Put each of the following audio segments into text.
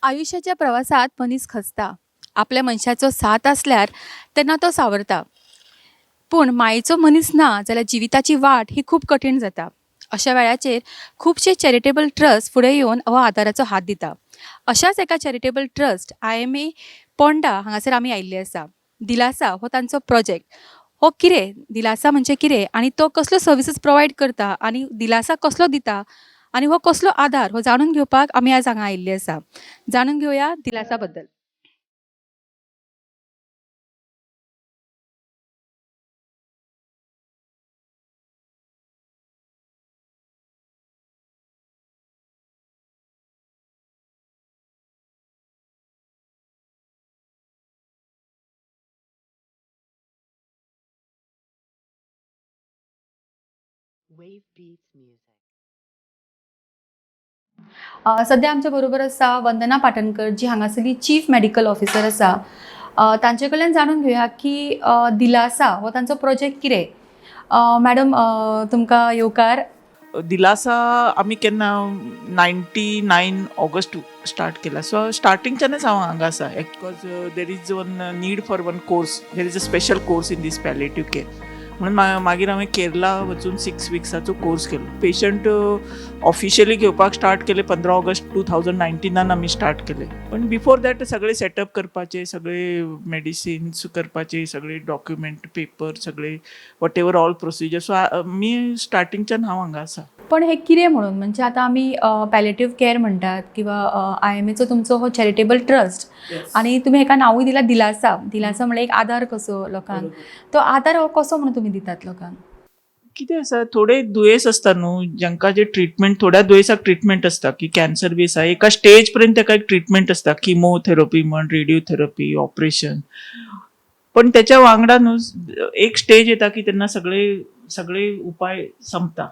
आयुश्याच्या प्रवासात मनीस खचता. आपल्या मनशाचो साथ आसल्यार तेन्ना तो सावरता. पूण मायेचो मनीस ना जाल्यार जिविताची वाट ही खूब कठीण जाता. अशा वेळाचेर खुबशे चॅरिटेबल ट्रस्ट फुडें येवन हो आदाराचो हात दिता. अशाच एका चॅरिटेबल ट्रस्ट IMA Ponda हांगासर आमी आयिल्ले आसा. दिलासा हो तांचो प्रोजेक्ट. हो कितें, दिलासा म्हणजे कितें आनी तो कसल्यो सर्विसीस प्रोवायड करता आनी दिलासा कसलो दिता आनी हो कसलो आदार हो जाणून घेवपाक आमी आयज हांगा आयिल्ले आसा. जाणून घेवया दिलासा बद्दल. Wave Beats Music. सध्या आमच्या बरोबर आसा वंदना पाटणकर, जी हांगासरली चीफ मेडिकल ऑफिसर आसा. तांचे कडल्यान जाणून घेवया की दिलासा हो तांचो प्रोजेक्ट कितें. मॅडम, तुमकां येवकार. दिलासा आमी केन्ना 99 ऑगस्ट स्टार्ट केला. सो स्टार्टिंगच्यानच हांव हांगा आसा, because there is one need for one course, there is a special course in this palliative care. म्हणून मागीर हांवें केरला वचून 6 विक्साचो कोर्स केलो. पेशंट ऑफिशियली घेवपाक स्टार्ट केले 15 ऑगस्ट 2019 आमी स्टार्ट केले. पण बिफोर that सगळे सेटअप करपाचे, सगळे मेडिसिन्स करपाचे, सगळे डॉक्युमेंट पेपर, सगळे what ever all procedure. So आमी स्टार्टिंगच्यान हांव हांगा आसा. पण हे कितें म्हणून, म्हणजे आतां आमी पॅलेटीव केअर म्हणटात किंवा IMAचो तुमचो हो चॅरिटेबल ट्रस्ट आनी तुमी हेका नांवूय दिला दिलासा. दिलासा म्हणल्यार एक आदार कसो लोकांक. तो आदार हो कसो म्हणून तुमी दितात लोकांक? कितें आसा, थोडे दुयेंस आसता न्हू जांकां जे ट्रिटमेंट, थोड्या दुयेंसाक ट्रिटमेंट आसता की कॅन्सर बी आसा, एका स्टेज पर्यंत ताका एक ट्रिटमेंट आसता, किमोथेरपी म्हण, रेडिओथेरपी, ऑपरेशन. पण त्याच्या वांगडा न्हू एक स्टेज येता की तेन्ना सगळे सगळे उपाय संपता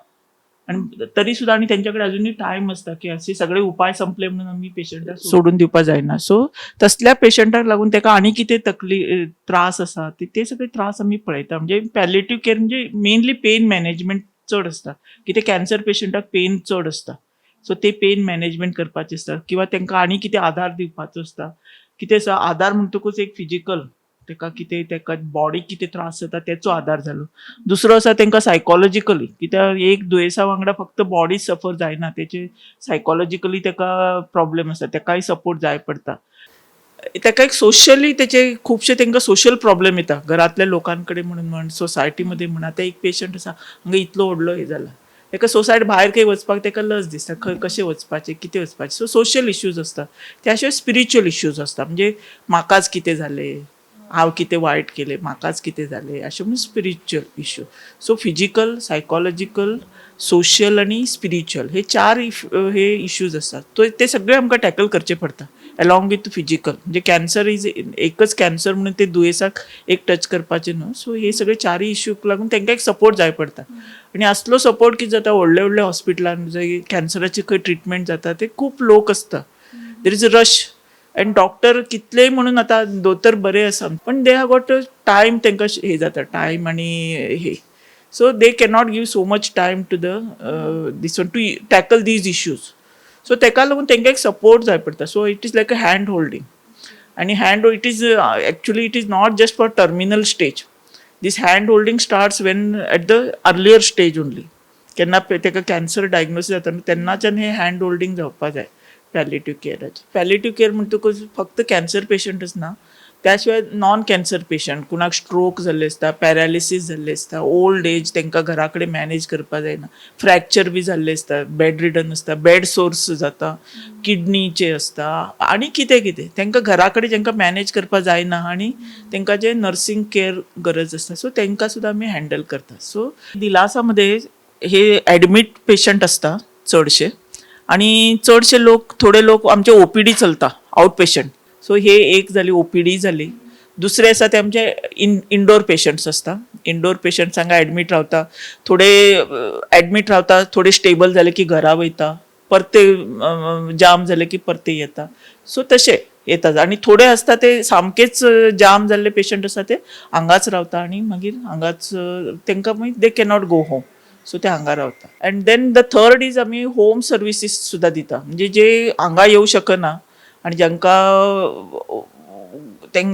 आणि तरी सुद्दां आनी तेंच्या कडेन अजुनूय टायम आसता की असे सगळे उपाय संपले म्हणून आमी पेशंटाक सोडून दिवपा जायना. सो तसल्या पेशंटाक लागून ताका आनी कितें तकली त्रास आसा ते ते सगळे त्रास आमी पळयता. म्हणजे पॅलेटीव केअर म्हणजे मेनली पेन मॅनेजमेंट चड आसता. कितें कॅन्सर पेशंटाक पेन चड आसता, सो ते पेन मॅनेजमेंट करपाचें आसता किंवा तांकां आनी कितें आदार दिवपाचो आसता. कितें आसा, आदार म्हणटकूच एक फिजिकल ताका कितें, ताका बॉडीक कितें त्रास जाता तेचो आदार जालो. दुसरो आसा तांकां सायकोलॉजिकली, कित्याक एक दुयेंसा वांगडा फक्त बॉडी सफर जायना, तेचे सायकोलॉजिकली ताका प्रॉब्लेम आसा, ताकाय सपोर्ट जाय पडटा. ताका एक सोशली तेचे खुबशे तांकां सोशल प्रॉब्लेम येता घरांतल्या लोकांकडेन म्हणून म्हण, सोसायटीमध्ये म्हण. आतां एक पेशंट आसा हांगा इतलो व्हडलो हे जाला, ताका सोसायटी भायर खंय वचपाक ताका लज दिसता, खंय कशें वचपाचें, कितें वचपाचें. सो सोशल इश्यूज आसता. त्या शिवाय स्पिरिच्युअल इश्यूज आसता, म्हणजे म्हाकाच कितें जालें, हांव कितें वायट केलें, म्हाकाच कितें जालें, अशें म्हणून spiritual issue. So physical, psychological, social आनी स्पिरिच्युअल हे चार हे इश्यूज आसात. तो ते सगळे आमकां टॅकल करचे पडटा अलॉंग विथ फिजिकल. म्हणजे कॅन्सर is एकच कॅन्सर म्हणून ते दुयेंसाक एक टच करपाचें न्हू. सो हे सगळे चारय इश्यूक लागून तांकां एक सपोर्ट जाय पडटा. आनी असलो सपोर्ट कितें जाता, व्हडले व्हडले हॉस्पिटलान जंय कॅन्सराची खंय ट्रिटमेंट जाता ते खूब लोक आसता, there is a rush and doctor कितलेय म्हणून आतां दोतोर बरे आसा पण they have got time, तांकां हे जाता टायम आनी हे, so they cannot give so much time to the this one to tackle these issues. So ताका लागून तांकां एक सपोर्ट जाय पडटा. So it is like a hand holding. आनी hand it is actually, it is not just for terminal stage. This hand holding starts when at the earlier stage only. केन्ना ताका cancer diagnosis जाता न्हू तेन्नाच्यान हे hand holding जावपा जाय पॅलेटीव केअराचें. पॅलेटीव care म्हणटकूच फक्त कॅन्सर पेशंटच ना, त्या शिवाय नॉन कॅन्सर पेशंट, कुणाक स्ट्रोक जाल्ले आसता, पॅरालिसीस जाल्ले आसता, ओल्ड एज, तांकां घरा कडेन मॅनेज करपा जायना, फ्रॅक्चर बी जाल्ले आसता, बेड रिडन आसता, बेड सोर्स जाता, किडनीचे आसता आनी कितें कितें, तांकां घरा कडेन तांकां मॅनेज करपा जायना आनी तांकां जे नर्सींग केअर गरज आसता, सो तांकां सुद्दां आमी हँडल करता. सो दिलासामध्ये हे ॲडमीट पेशंट आसता चडशे आनी चडशे लोक, थोडे लोक आमचे ओपीडी चलता, आउट पेशंट. सो हे एक जाली ओपीडी जाली. दुसरे आसा ते आमचे इनडोर पेशंट्स आसता. इनडोर पेशंट्स हांगा ॲडमीट रावता, थोडे ॲडमीट रावता, थोडे स्टेबल जाले की घरा वयता, परते जाम जाले की परते येता. सो तशे येतात. आनी थोडे आसता ते सामकेच जाम जाल्ले पेशंट आसता, ते हांगाच रावता आनी मागीर हांगाच तांकां मागीर they cannot go home, so ते हांगा रावता. And then the third is आमी होम सर्विसीस सुद्दां दिता, म्हणजे जे हांगा येवं शकना. आनी जांकां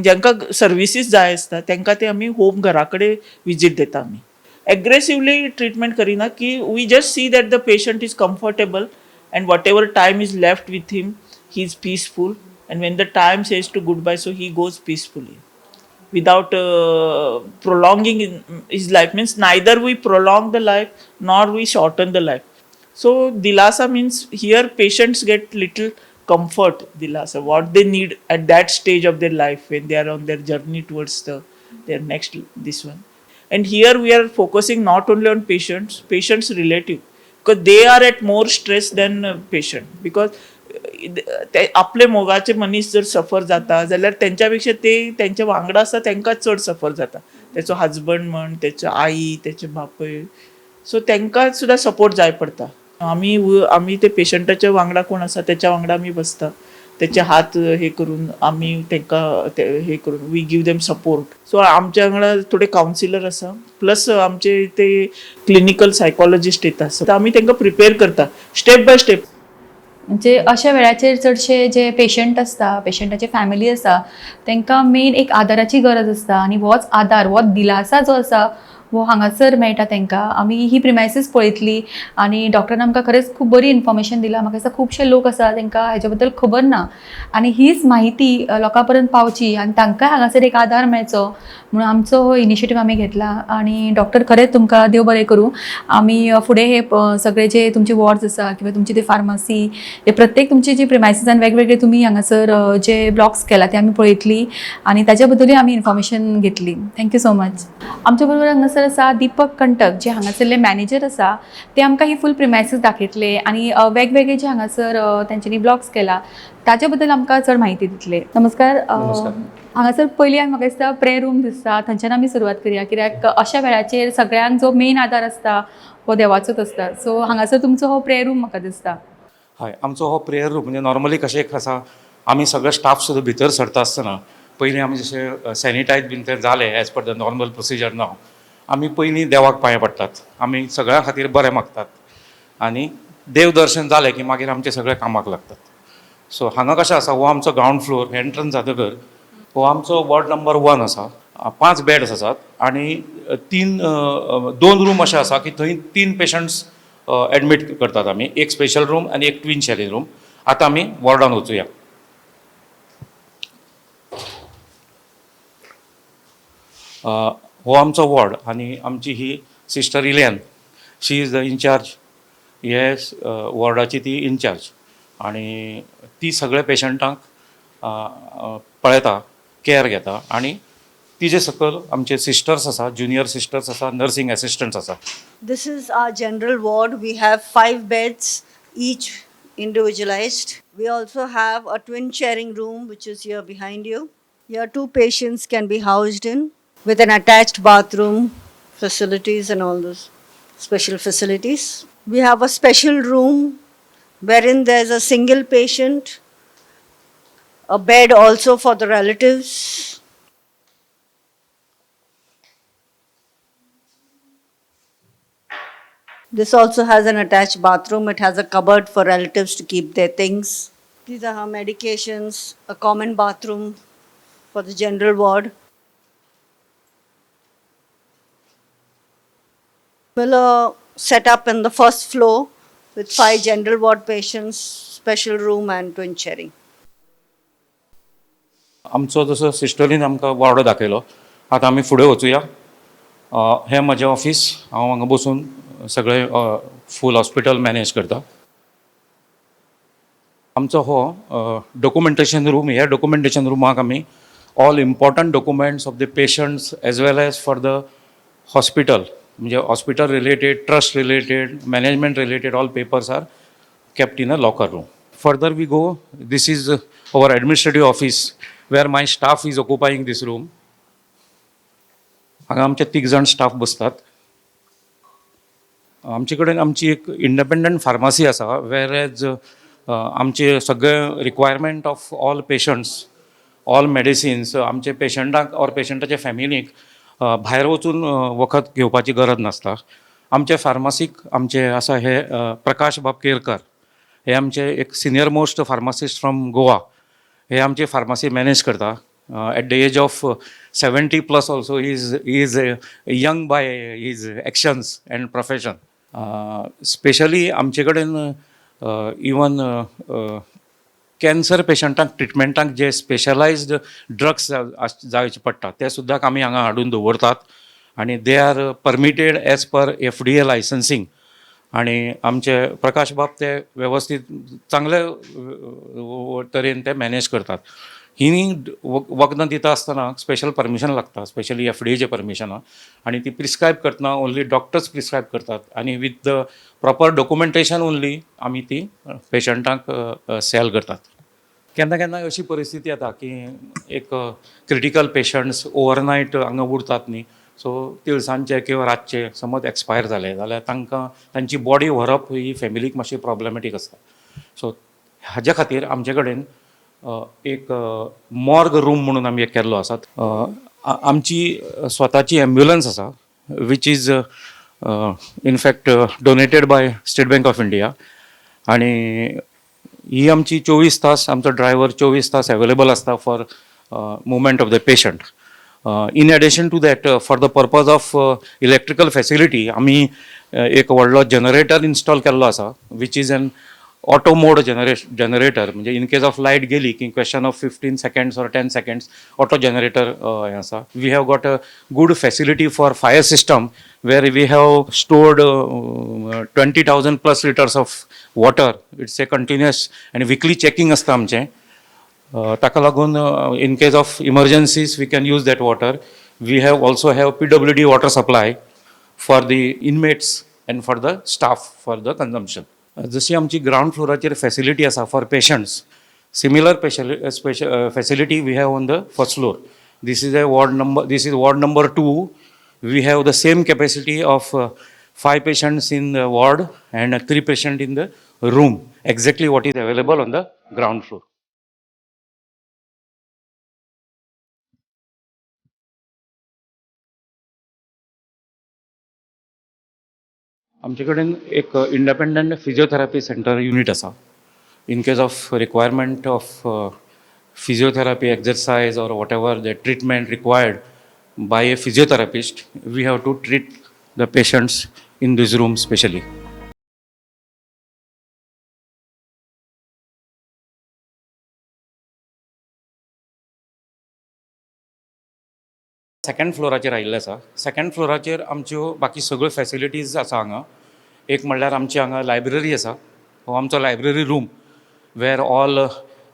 जांकां सर्विसीस जाय आसता तांकां ते आमी होम घरा कडेन विजीट दिता. आमी एग्रेसिवली ट्रिटमेंट करिना की we just see that the patient is comfortable and whatever time is left with him, he is peaceful, and when the time says to goodbye, so he goes peacefully without prolonging his life. Means neither we prolong the life nor we shorten the life. So dilasa means here patients get little comfort, dilasa, what they need at that stage of their life when they are on their journey towards their next this one. And here we are focusing not only on patients, patients' relative, because they are at more stress than patient, because ते आपले मोगाचे मनीस जर सफर जाता जाल्यार तेंच्या पेक्षा ते तेंच्या वांगडा आसता तेंकां चड सफर जाता. तेचो हजबंड म्हण, तेचो आई, तेचे बापूय, सो तेंकां सुद्दां सपोर्ट जाय पडटा. आमी ते पेशंटाच्या वांगडा कोण आसा तेच्या वांगडा आमी बसता, तेचे हात हे करून आमी तेंकां ते हे करून we give them support. So आमच्या वांगडा थोडे कावन्सिलर आसा, प्लस आमचे ते क्लिनिकल सायकोलॉजिस्ट येता, सो आमी तेंकां प्रिपेर करता स्टेप बाय स्टेप. म्हणजे अशा वेळाचेर चडशे जे पेशंट आसता, पेशंटाचे फॅमिली आसा, तांकां मेन एक आदाराची गरज आसता आनी होच आदार, हो दिलासा जो आसा हो हांगासर मेळटा तांकां. आमी ही प्रिमायसीस पळयतली आनी डॉक्टरान आमकां खरेंच खूब बरी इन्फॉर्मेशन दिला. म्हाका दिसता खुबशे लोक आसा तांकां हाजे बद्दल खबर ना आनी हीच म्हायती लोकां पर्यंत पावची आनी तांकांय हांगासर एक आदार मेळचो म्हणून आमचो हो इनिशिएटीव आमी घेतला. आनी डॉक्टर, खरेंच तुमकां देव बरें करूं. आमी फुडें हे सगळे जे तुमचे वॉर्ड्स आसा किंवा तुमची ते फार्मासी, हे प्रत्येक तुमची जी प्रिमायसिसान वेगवेगळे तुमी हांगासर जे ब्लॉक्स केला ते आमी पळयतली आनी ताच्या बद्दलूय आमी इन्फॉर्मेशन घेतली. Thank you so much. आमच्या बरोबर हांगासर आसा दीपक कंटक, जे हांगासरले मॅनेजर आसा. ते आमकां ही फूल प्रिमायसीस दाखयतले आनी वेगवेगळे जे हांगासर तेंच्यांनी ब्लॉक्स केला ताच्या बद्दल आमकां चड म्हायती दितले. नमस्कार. नमस्कार. हांगासर पयलीं आमी म्हाका दिसता प्रेयर रूम दिसता, थंयच्यान आमी सुरवात करुया, कित्याक अशा वेळाचेर सगळ्यांक जो मेन आदार आसता हो देवाचोच आसता. सो हांगासर तुमचो हो प्रेयर रूम म्हाका दिसता. हय, आमचो हो प्रेयर रूम म्हणजे नॉर्मली कशें एक आसा, आमी सगळे स्टाफ सुद्दां भितर सरता आसतना पयलीं आमी जशें सॅनिटायज बीन तें जालें as per the normal procedure नाव, आमी पयलीं देवाक पांय पडटात, आमी सगळ्यां खातीर बरें मागतात आनी देव दर्शन जालें की मागीर आमचे सगळे कामाक लागतात. सो हांगा कशें आसा, हो आमचो ग्रावंड फ्लोर एंट्रन्स जातकर हो आमचो वॉर्ड नंबर 1 आसा. पांच बेड्स आसात आनी तीन दोन रूम अशे आसा की थंय तीन पेशंट्स एडमीट करतात आमी, एक स्पेशल रूम आनी एक ट्वीन शेरींग रूम. आतां आमी वॉर्डान वचुया. हो आमचो वॉर्ड आनी आमची ही sister Elaine, she is the incharge. हे वॉर्डाची ती इनचार्ज आनी ती सगळ्या पेशंटांक पळयता, कॅर घेता आनी तिजे सकयल आमचे सिस्टर्स आसा, ज्युनियर सिस्टर्स आसा, नर्सींग एसिस्टंट्स आसा. This is our general ward. We have five beds, each individualized. We also have a twin sharing room, which is here behind you. Here, two patients can be housed in with an attached bathroom, facilities, and all those special facilities. We have a special room wherein there's a single patient, a bed also for the relatives. This also has an attached bathroom. It has a cupboard for relatives to keep their things. These are her medications, a common bathroom for the general ward. Similar setup in the first floor with five general ward patients, special room, and twin sharing. आमचो जसो सिस्टरीन आमकां ward दाखयलो, आतां आमी फुडें वचुया. हें म्हजें ऑफीस. हांव हांगा बसून सगळें फूल हॉस्पिटल मॅनेज करता. आमचो हो डॉक्युमेंटेशन रूम. ह्या डॉक्युमेंटेशन रुमाक आमी all important documents of the patients as well as for the hospital, म्हणजे hospital related, trust related, management related, all papers are kept in a locker room. Further we go, this is our administrative office where my staff is occupying this room. हांगा आमचे तीग जाण staff बसतात. आमचे कडेन आमची एक इंडिपेंडंट फार्मासी आसा, वेर एज आमचे सगळे requirement of all patients, all medicines, आमचे पेशंटाक ऑर पेशंटाच्या फॅमिलीक भायर वचून वखद घेवपाची गरज नासता. आमचे फार्मासीक आमचे आसा हे प्रकाश बाब केरकर, हे आमचे एक senior most pharmacist from Goa. हे आमची फार्मासी मॅनेज करता. At the age of 70 plus also is young by his actions and profession. Specially आमचे कडेन इवन कॅन्सर पेशंटांक ट्रिटमेंटाक जे स्पेशलायज्ड ड्रग्स जावचे पडटा ते सुद्दां आमी हांगा हाडून दवरतात आनी they are permitted as per FDA licensing. आनी आमचे प्रकाश बाब ते वेवस्थीत चांगले तरेन ते मॅनेज करतात. ही वखदां दिता आसतना स्पेशल परमिशन लागता, स्पेशली एफडीएचें परमिशनां, आनी ती प्रिस्क्रायब करतना ओन्ली डॉक्टर्स प्रिस्क्रायब करतात आनी with the proper documentation only आमी ती पेशंटांक सेल करतात. केन्ना केन्ना अशी परिस्थिती येता की एक क्रिटिकल पेशंट्स ओवरनायट हांगा उरतात न्ही, सो तिळसांजचे किंवा रातचे समज एक्सपायर जाले जाल्यार तांकां तांची बॉडी व्हरप ही फॅमिलीक मातशी प्रॉब्लमॅटीक आसता. सो हाजे खातीर आमचे कडेन एक मॉर्ग रूम म्हणून आमी एक केल्लो आसा. आमची स्वताची एम्ब्युलन्स आसा, which is in fact donated by State Bank of India. आणि ही आमची 24 तास, आमचो ड्रायव्हर 24 तास अवेलेबल आसता for movement of the patient. In addition to that, for the purpose of electrical facility आमी एक व्हडलो जनरेटर इन्स्टॉल केल्लो आसा, which is an auto mode generator. म्हणजे इन केस ऑफ लायट गेली की question of 15 seconds or 10 seconds auto generator हें आसा. We have got a good facility for fire system, where we have stored 20,000 plus liters of water. It's a continuous and weekly checking आसता आमचें. ताका लागून in case of emergencies we can use that water. We have also have PWD water supply for the inmates and for the staff for the consumption. जशी आमची ground फ्लोराचेर facility आसा for patients, similar special facility we have on the first floor. This is ward number 2. We have the same capacity of five patients in the ward and three patient in the room, exactly what is available on the ground floor. आमचे कडेन एक independent physiotherapy centre unit आसा. In case of requirement of physiotherapy exercise or whatever the treatment required by a physiotherapist, we have to treat the patients in this room specially. Second फ्लोराचेर आयिल्लें आसा. Second फ्लोराचेर आमच्यो बाकी सगळ्यो facilities आसा हांगा. एक म्हणल्यार आमची हांगा लायब्ररी आसा. हो आमचो library room, where all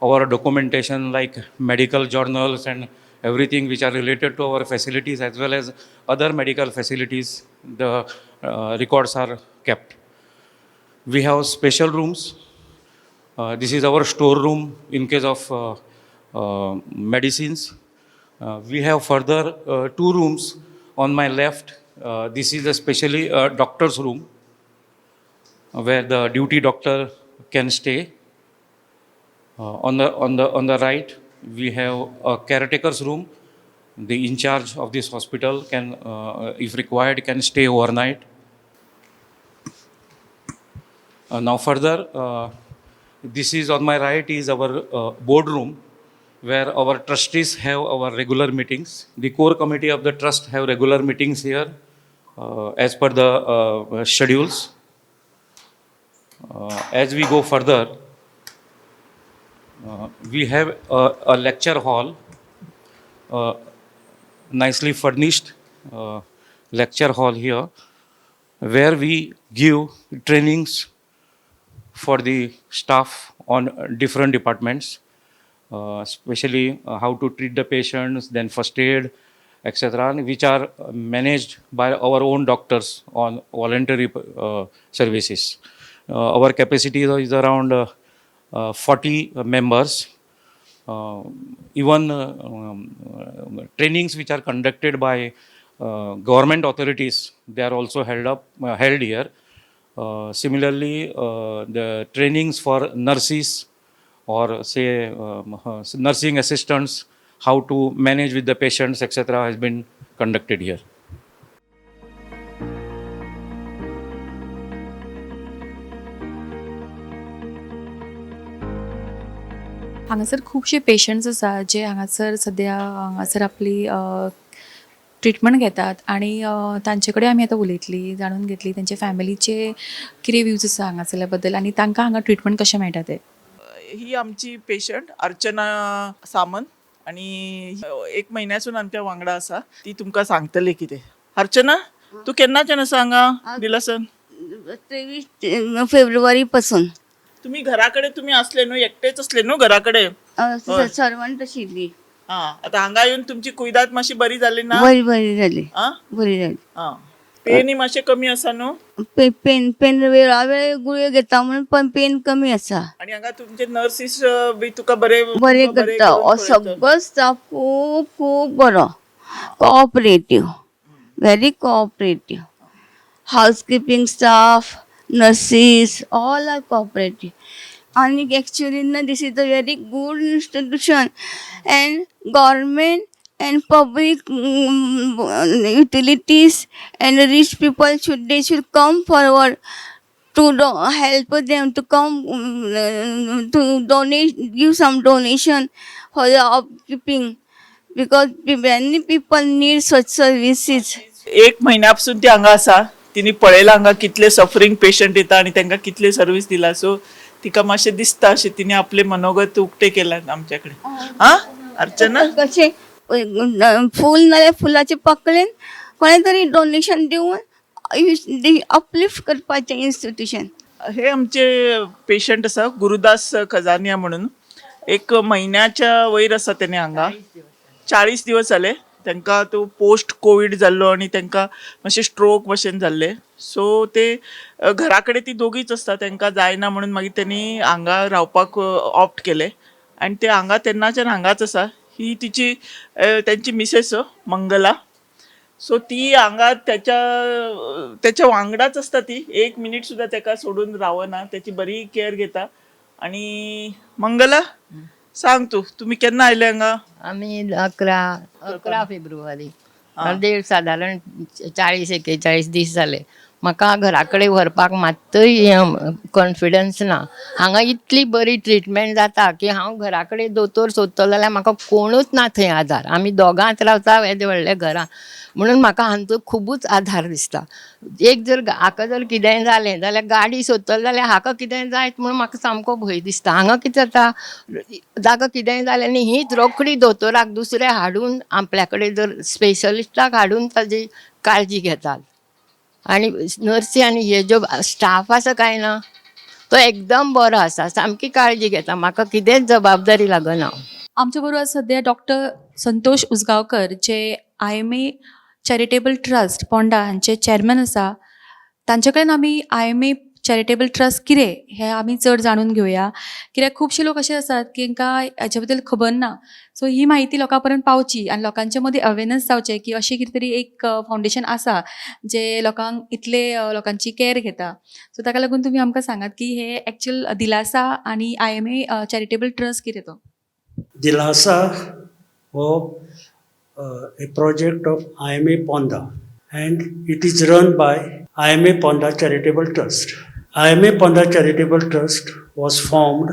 our documentation like medical journals and everything which are related to our facilities as well as other medical facilities, the records are kept. We have special rooms. This is our store room in case of medicines. We have further two rooms on my left. This is a specially doctor's room where the duty doctor can stay. On the right, we have a caretaker's room. The in charge of this hospital can, if required, can stay overnight. Now further, this is on my right is our boardroom, where our trustees have our regular meetings. The core committee of the trust have regular meetings here as per the schedules. As we go further, we have a lecture hall, nicely furnished lecture hall here, where we give trainings for the staff on different departments, especially how to treat the patients, then first aid, etc., and which are managed by our own doctors on voluntary services. Our capacity is around 40 members. Even trainings which are conducted by government authorities, they are also held here. Similarly, the trainings for nurses or say nursing assistants, how to manage with the patients, etc., has been conducted here. हांगासर खुबशे patients आसा जे हांगासर सद्या हांगासर आपली treatment घेतात आनी तांचे कडेन आमी आतां उलयतली, जाणून घेतली तेंचे फॅमिलीचे कितें व्यूज आसा हांगासरल्या बद्दल आनी तांकां हांगा ट्रिटमेंट कशें मेळटा तें. ही आमची पेशंट अर्चना सामंत आणि एक म्हयन्यासून आमच्या वांगडा आसा. ती तुमकां सांगतली कितें. अर्चना, तूं केन्नाच्यान आसा हांगा दिलासन? 23 फेब्रुवारी पासून. तुम्ही घराकडे तुमी असले न्हू, एकटेच असले न्हू घराकडे? हय. सर्वंट आशिल्ली. हा, आता हांगा येवन तुमची कुयदाद मातशी बरी जाली ना? बरी बरी जाली. आ? बरी जाली. हा, पेनी मातशें कमी आसा न्हू? पेन पेन वेळा वेळ गुळयो घेता म्हणून पण पेन कमी आसा. आणि हांगा तुमचे नर्सीस बी तुका बरे बरें करता. करून हो पळयतात. सगळो स्टाफ खूब खूब बरो, cooperative, very cooperative. Housekeeping staff, nurses, all are cooperative. आनी एक्चुली ना, this is a very good institution and government and public utilities and rich people should, they should come forward to help them to come to donate, give some donation for the upkeeping, because many people need such services. एक म्हयन्यापासून ती हांगा आसा. तिने पळयलां हांगा कितले suffering patient येता आनी तांकां कितले सर्वीस दिला. सो तिका मातशें दिसता अशें तिने आपले मनोगत उक्ते केलां आमचे कडेन. हा अर्चना. कशें फूल नाल्यार फुलाचे पाकळेन कोणें तरी डोनेशन दिवन अपलिफ्ट करपाचें इन्स्टिट्यूशन. हे आमचे पेशंट आसा गुरुदास खजानिया म्हणून. एक म्हयन्याच्या वयर आसा तेणे हांगा, 40 दिवस जाले तांकां. तो पोस्ट कोवीड जाल्लो आनी तांकां मातशें स्ट्रोक भशेन जाल्ले. सो ते घरा कडेन ती दोगीच आसता. तांकां जायना म्हणून मागीर तेणी हांगा रावपाक ऑप्ट केलें आनी ते हांगा तेन्नाच्यान हांगाच आसा. ही तिची तेंची मिसेस मंगला. सो ती हांगा त्याच्या त्याच्या वांगडाच आसता. ती एक मिनीट सुद्दां ताका सोडून रावना. त्याची बरी केअर घेता. आणि मंगला, सांग तू, तुम्ही केन्ना आयले हांगा? आमी 11 फेब्रुवारी. देड सादारण 40-41 दीस जाले. म्हाका घरा कडेन व्हरपाक मात्तूय कॉन्फिडन्स ना. हांगा इतली बरी ट्रिटमेंट जाता की हांव घरा कडेन दोतोर सोदतलो जाल्यार म्हाका कोणूच ना थंय आदार. आमी दोगांच रावता येदे व्हडल्या घरान, म्हणून म्हाका हांचो खुबूच आदार दिसता. एक जर हाका जर कितेंय जालें जाल्यार गाडी सोदतलो जाल्यार हाका कितेंय जायत म्हणून म्हाका सामको भंय दिसता. हांगा कितें जाता, ताका कितेंय जालें न्ही, हीच रोखडी दोतोराक दुसरे हाडून, आपल्या कडेन जर स्पेशलिस्टाक हाडून ताजी काळजी घेतात. आनी नर्सी आनी हे ज्यो स्टाफ आसा काय ना, तो एकदम बरो आसा, सामकी काळजी घेता. म्हाका कितेंच जबाबदारी लागना. आमच्या बरोबर सध्या डॉक्टर संतोष उजगांवकर, जे आयएमए चॅरिटेबल ट्रस्ट पोंडा हांचे चॅरमॅन आसा. तांचे कडेन आमी आयएमए चॅरिटेबल ट्रस्ट कितें हें आमी चड जाणून घेवया, कित्याक खुबशे लोक अशे आसात की तांकां हाचे बद्दल खबर ना. सो ही म्हायती लोकां पर्यंत पावची आनी लोकांचे मदीं अवेरनस जावचें की अशें कितें तरी एक फावंडेशन आसा जे लोकांक इतले लोकांची कॅर घेता. सो ताका लागून तुमी आमकां सांगात की हे एक्चुअल दिलासा आनी आयएमए चॅरिटेबल ट्रस्ट कितें तो. Dilasa हो a project of IMA Ponda and it is run by IMA Ponda Charitable Trust. IMA Ponda Charitable Trust was formed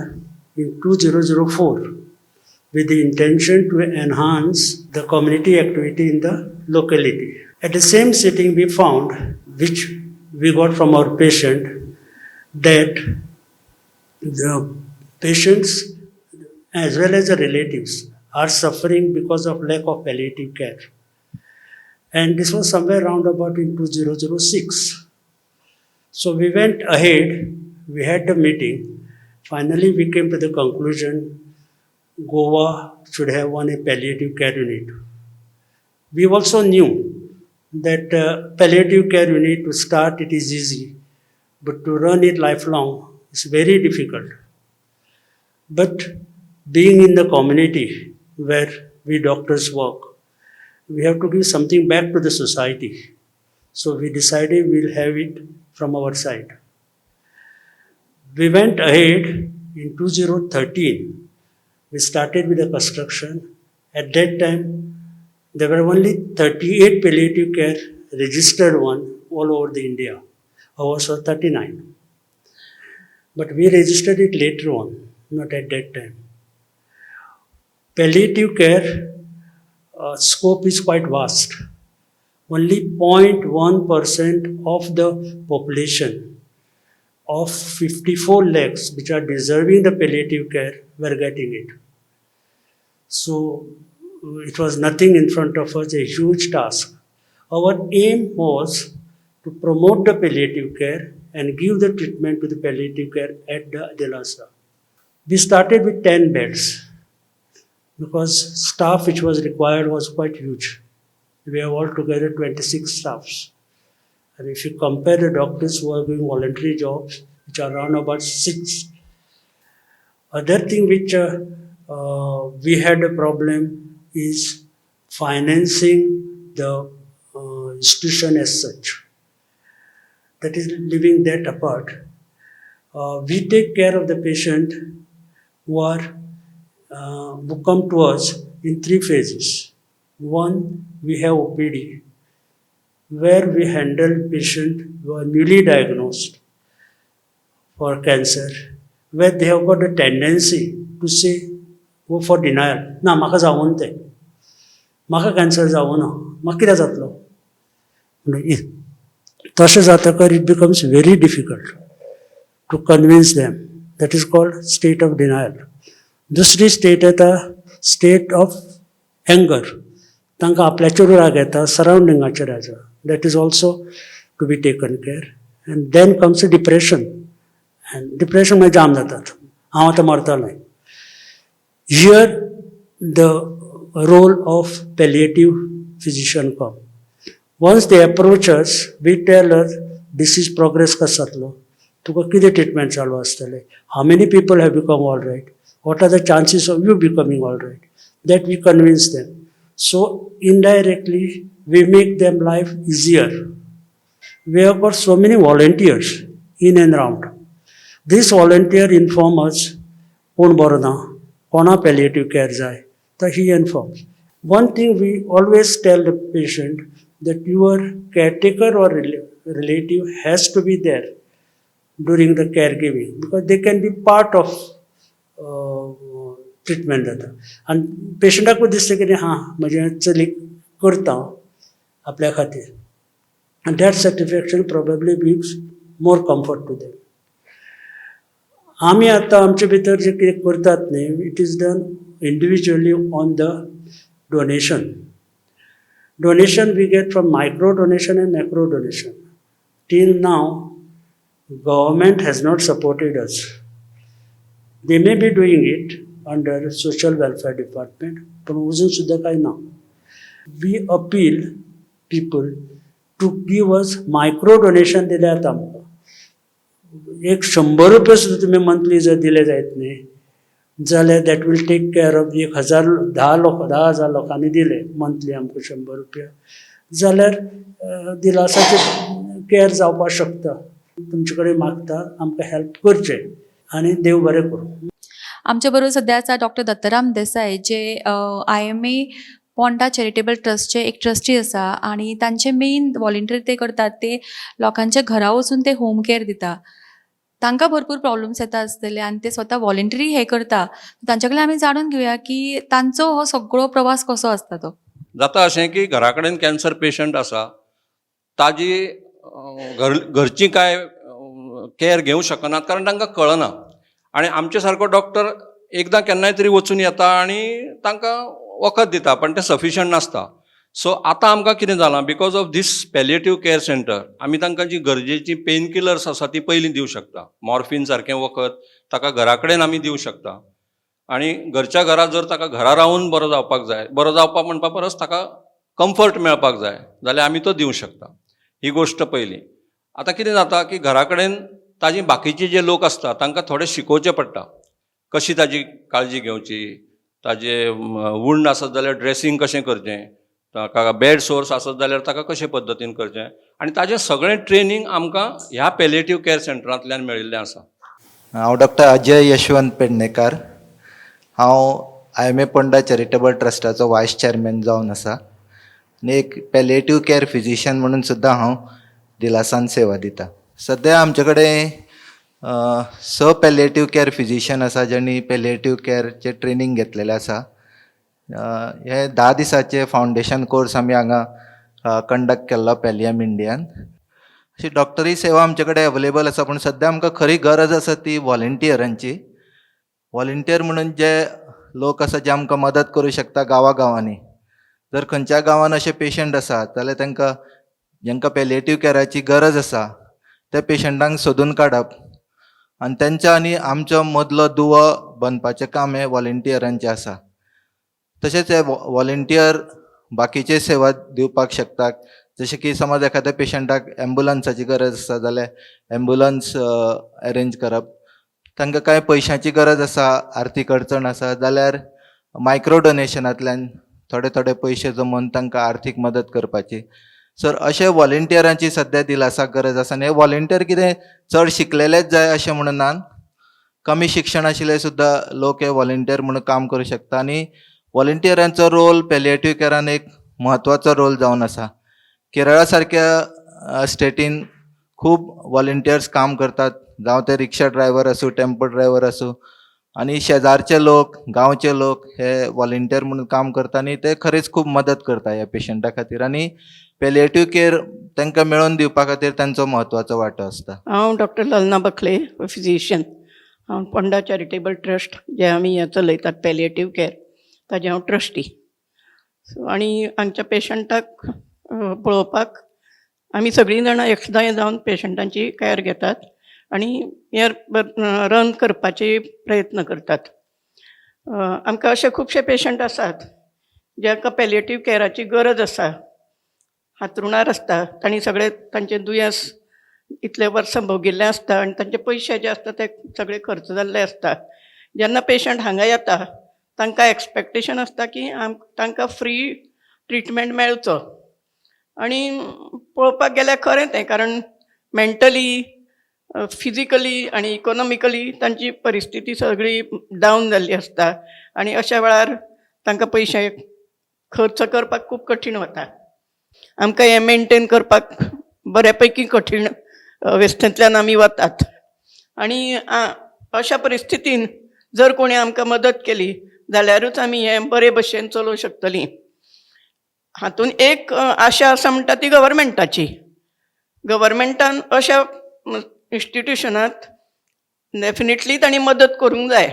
in 2004 with the intention to enhance the community activity in the locality. At the same sitting, we found, which we got from our patient, that the patients as well as the relatives are suffering because of lack of palliative care. And this was somewhere round about in 2006. So we went ahead, we had the meeting. Finally, we came to the conclusion Goa should have one a palliative care unit. We also knew that palliative care unit to start it is easy, but to run it lifelong is very difficult. But being in the community where we doctors work, we have to give something back to the society. So we decided we'll have it from our side. We went ahead in 2013. We started with the construction. At that time, there were only 38 palliative care registered one all over the India. Ours was 39. But we registered it later on, not at that time. Palliative care scope is quite vast. Only 0.1% of the population of 54 lakhs which are deserving the palliative care were getting it. So it was nothing in front of us, a huge task. Our aim was to promote the palliative care and give the treatment to the palliative care at the Dilasa. We started with 10 beds because staff which was required was quite huge. We have altogether 26 staffs. And if you compare the doctors who are doing voluntary jobs, which are around about six. Other thing which we had a problem is financing the institution as such. That is, leaving that apart. We take care of the patient who come to us in three phases. One, we have OPD, where we handle patient who are newly diagnosed for cancer, where they have got a tendency to say, go for denial. ना, म्हाका जावून तें, म्हाका cancer जावं ना, म्हाका कितें जातलो म्हणून. तशें जातकर it becomes very difficult to convince them. That is called state of denial. दुसरी स्टेट येता, स्टेट ऑफ एंगर. तांकां आपल्याचेरूय राग येता, सरावंडिंगाचेर येता. That is also to be taken care. And then comes depression, and depression मागीर जाम जातात, हांव आतां मरतलें. Here the role of palliative physician come. Once they approach us, we tell us disease progress कसो जातलो, तुका कितें ट्रिटमेंट चालू आसतलें, how many people have become all right, what are the chances of you becoming all right, that we convince them. So indirectly we make them life easier. We have got so many volunteers in and round. These volunteer inform us कोण बरो ना, कोणा palliative care जाय, तर he informs. One thing we always tell the patient, that your caretaker or relative has to be there during the caregiving because they can be part of treatment जाता आनी पेशंटाकूय दिसता की हां, म्हजें चली करता आपल्या खातीर, and that satisfaction probably gives more comfort to them. आमी आतां आमचे भितर जे कितें करतात न्ही, it is done individually on the donation. Donation we get from micro donation and macro donation. Till now, government has not supported us. They may be doing it under social welfare department, पण अजून सुद्दां कांय ना. We appeal people to give us micro donation. दिल्यार जाता आमकां. एक 100 रुपया सुद्दां तुमी मंथली जर दिले जायत न्ही जाल्यार that will take care of 1,000 10 लोक 10,000 लोकांनी दिले मंथली आमकां 100 रुपया जाल्यार दिलासाचे केअर जावपाक शकता. तुमचे कडेन मागता, आमकां हेल्प करचें आनी देव बरें करूं. आमच्या बरोबर सध्या आसा डॉक्टर दत्तराम देसाय, जे आयएमए पोंडा चॅरिटेबल ट्रस्टचे एक ट्रस्टी आसा आनी तांचे मेन व्हॉलेंटियर ते करतात, ते लोकांच्या घरा वचून ते होम केअर दिता. तांकां भरपूर प्रॉब्लम्स येता आसतले आनी ते स्वता व्हॉलेंटरी हे करता. तांच्या कडल्यान आमी जाणून घेवया की तांचो हो सगळो प्रवास कसो आसता तो. जाता अशें की घरा कडेन कॅन्सर पेशंट आसा, ताजी घर घरचीं कांय कॅर घेवंक शकनात, कारण तांकां कळना आनी आमचे सारको डॉक्टर एकदां केन्नाय तरी वचून येता आनी तांकां वखद दिता, पण तें सफिशंट नासता. सो आतां आमकां कितें जालां, because of this palliative care centre, आमी तांकां जी गरजेची पेन किलर्स आसा ती पयलीं दिवं शकता. मॉर्फिन सारकें वखद ताका घरा कडेन आमी दिवं शकता आनी घरच्या घरा जर ताका घरा रावून बरो जावपाक जाय, बरो जावपाक म्हणपा परस ताका कम्फर्ट मेळपाक जाय जाल्यार आमी तो दिवं शकता. ही गोश्ट पयली. आतां कितें जाता की घरा कडेन ताजी बाकीचे जे लोक आसता तांकां थोडें शिकोवचें पडटा, कशी ताजी काळजी घेवची, ताजे वुंड आसत जाल्यार ड्रेसींग कशें करचें, ताका बेड सोर्स आसत जाल्यार ताका कशे पद्दतीन करचें आनी ताजें सगळें ट्रेनींग आमकां ह्या पेलेटीव कॅर सेंटरांतल्यान मेळिल्लें आसा. हांव डॉक्टर अजय यशवंत पेडणेकार. हांव आयएमए पोंडा चॅरिटेबल ट्रस्टाचो वायस चॅरमॅन जावन आसा आनी एक पॅलेटीव कॅर फिजिशियन म्हणून सुद्दां हांव दिलासान सेवा दिता. सद्या आमचे कडेन स पॅलेटीव कॅर फिजिशियन आसा, ज्यांनी पॅलेटीव कॅरचें ट्रेनींग घेतलेलें आसा. हे 10 दिसाचे फावंडेशन कोर्स आमी हांगा कंडक्ट केल्लो पॅलियम इंडियान. अशी डॉक्टरी सेवा आमचे कडेन अवेलेबल आसा, पूण सद्या आमकां खरी गरज आसा ती वॉलंटियरांची. वॉलंटियर म्हणून जे लोक आसा जे आमकां मदत करूं शकता. गांवा गांवांनी जर खंयच्या गांवान अशे पेशंट आसा जाल्यार तांकां, जांकां पेलिएटीव कॅराची गरज आसा, त्या पेशंटांक सोदून काडप आनी तेंच्या आनी आमचो मदलो दुवो बांदपाचें काम हें वॉलंटियरांचें आसा. तशेंच हे वॉलंटियर बाकीचे सेवा दिवपाक शकतात, जशें की समज एखाद्या पेशंटाक एम्बुलन्साची गरज आसा जाल्यार एम्बुलन्स अरेंज करप, तांकां कांय पयशांची गरज आसा, आर्थीक अडचण आसा जाल्यार मायक्रो डोनेशनांतल्यान थोडे थोडे पयशे जमोवन तांकां आर्थीक मदत करपाची. सर, अशे वॉलंटियरांची सद्या दिलासाक गरज आसा. आनी हे वॉलंटियर कितें चड शिकलेलेच जाय अशें म्हणून ना, कमी शिक्षण आशिल्ले सुद्दां लोक हे वॉलंटियर म्हणून काम करूं शकता. आनी वॉलंटियरांचो रोल पेलिएटीव कॅरान एक म्हत्वाचो रोल जावन आसा. केरळा सारक्या स्टेटीन खूब वॉलंटियर्स काम करतात, जावं ते रिक्षा ड्रायव्हर आसूं, टेम्पो ड्रायव्हर आसूं, आनी शेजारचे लोक, गांवचे लोक हे वॉलंटियर म्हणून काम करता आनी ते खरेंच खूब मदत करता ह्या पेशंटा खातीर आनी पेलिएटीव केअर तांकां मेळोवन दिवपा खातीर तांचो म्हत्वाचो वांटो आसता. हांव डॉक्टर ललना बखले, फिजिशियन. हांव पोंडा चॅरिटेबल ट्रस्ट जें आमी हें चलयतात पॅलिएटीव कॅर, ताजें हांव ट्रस्टी. सो आनी हांगच्या पेशंटाक पळोवपाक आमी सगळीं जाणां एकठांय जावन पेशंटांची कॅर घेतात आनी हें रन करपाचे प्रयत्न करतात. आमकां अशे खुबशे पेशंट आसात जांकां पॅलिएटीव कॅराची गरज आसा. हांतरुणार आसता तांणी, सगळे तांचें दुयेंस इतले वर्सां भोगिल्लें आसता आनी तांचे पयशे जे आसता ते सगळे खर्च जाल्ले आसता. जेन्ना पेशंट हांगा येता, तांकां एक्सपेक्टेशन आसता की तांकां फ्री ट्रिटमेंट मेळचो. आनी पळोवपाक गेल्यार खरें तें, कारण मेंटली, फिजिकली आनी इकोनॉमिकली तांची परिस्थिती सगळी डावन जाल्ली आसता आनी अशा वेळार तांकां पयशे खर्च करपाक खूब कठीण वता. आमकां हें मेनटेन करपाक बऱ्या पैकी कठीण अवस्थेंतल्यान आमी वतात. आनी अशा परिस्थितीन जर कोणी आमकां मदत केली जाल्यारूच आमी हें बरे भशेन चलोवंक शकतलीं. हातून एक आशा आसा म्हणटा ती गव्हर्मेंटाची. गव्हर्मेंटान अशा इन्स्टिट्युशनात डेफिनेटली तांणी मदत करूंक जाय,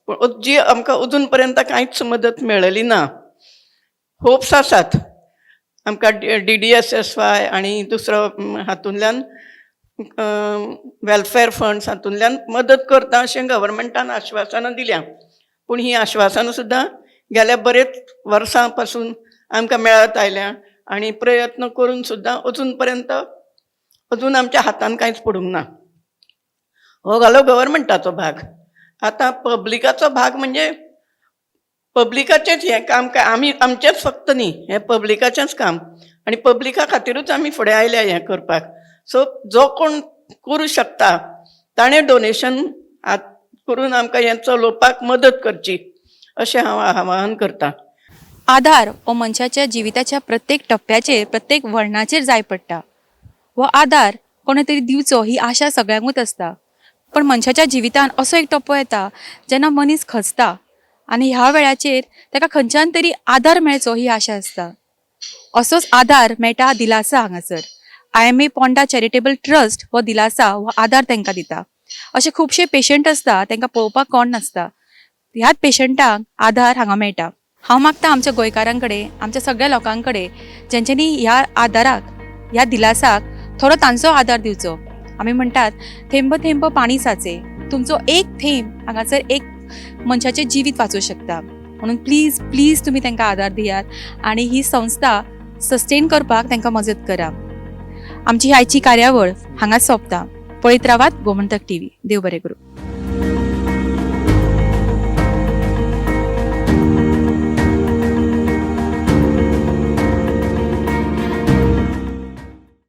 पूण जी आमकां अजून पर्यंत कांयच मदत मेळ्ळी ना. होप्स आसात आमकां, डीडीएसएसवाय आनी दुसरो हातूंतल्यान, वेलफेर फंड्स हातूंतल्यान मदत करता अशें गव्हर्मेंटान आश्वासनां दिल्या, पूण ही आश्वासनां सुद्दां गेल्या बरेच वर्सां पासून आमकां मेळत आयल्या आनी प्रयत्न करून सुद्दां अजून पर्यंत अजून आमच्या हातान कांयच पडूंक ना. हो घालो गव्हर्मेंटाचो भाग. आतां पब्लिकाचो भाग, म्हणजे पब्लिकाचेंच हें काम काय आमी आमचेंच फक्त न्ही, हें पब्लिकाचेंच काम आनी पब्लिका खातिरूच आमी फुडें आयल्या हें करपाक. सो जो कोण करूं शकता ताणें डोनेशन करून आमकां हें चलोवपाक मदत करची अशें हांव आवाहन करतां. आधार हो मनशाच्या जिविताच्या प्रत्येक टप्प्याचेर, प्रत्येक वळणाचेर जाय पडटा. हो आधार कोणे तरी दिवचो ही आशा सगळ्यांकूच आसता, पण मनशाच्या जिवितान असो एक टप्पो येता जेन्ना मनीस खचता आनी ह्या वेळाचेर ताका खंयच्यान तरी आधार मेळचो ही आशा आसता. असोच आधार मेळटा दिलासा हांगासर. आयएमए पोंडा चॅरिटेबल ट्रस्ट हो दिलासा, हो आधार तांकां दिता. अशे खुबशे पेशंट आसता, तांकां पळोवपाक कोण नासता. ह्याच पेशंटांक आधार हांगा मेळटा. हांव मागता आमच्या गोंयकारां कडेन, आमच्या सगळ्या लोकां कडेन, जेंच्यांनी ह्या आदाराक, ह्या दिलासाक थोडो तांचो आदार दिवचो. आमी म्हणटात, थेंब थेंब पाणी साचे. तुमचो एक थेंब हांगासर एक मनशाचें जिवीत वाचूं शकता. म्हणून प्लीज प्लीज तुमी तांकां आदार दियात आनी ही संस्था सस्टेन करपाक तांकां मजत करा. आमची ही आयची कार्यावळ हांगाच सोंपता. पळयत रावात गोमंतक टीव्ही. देव बरें करूं.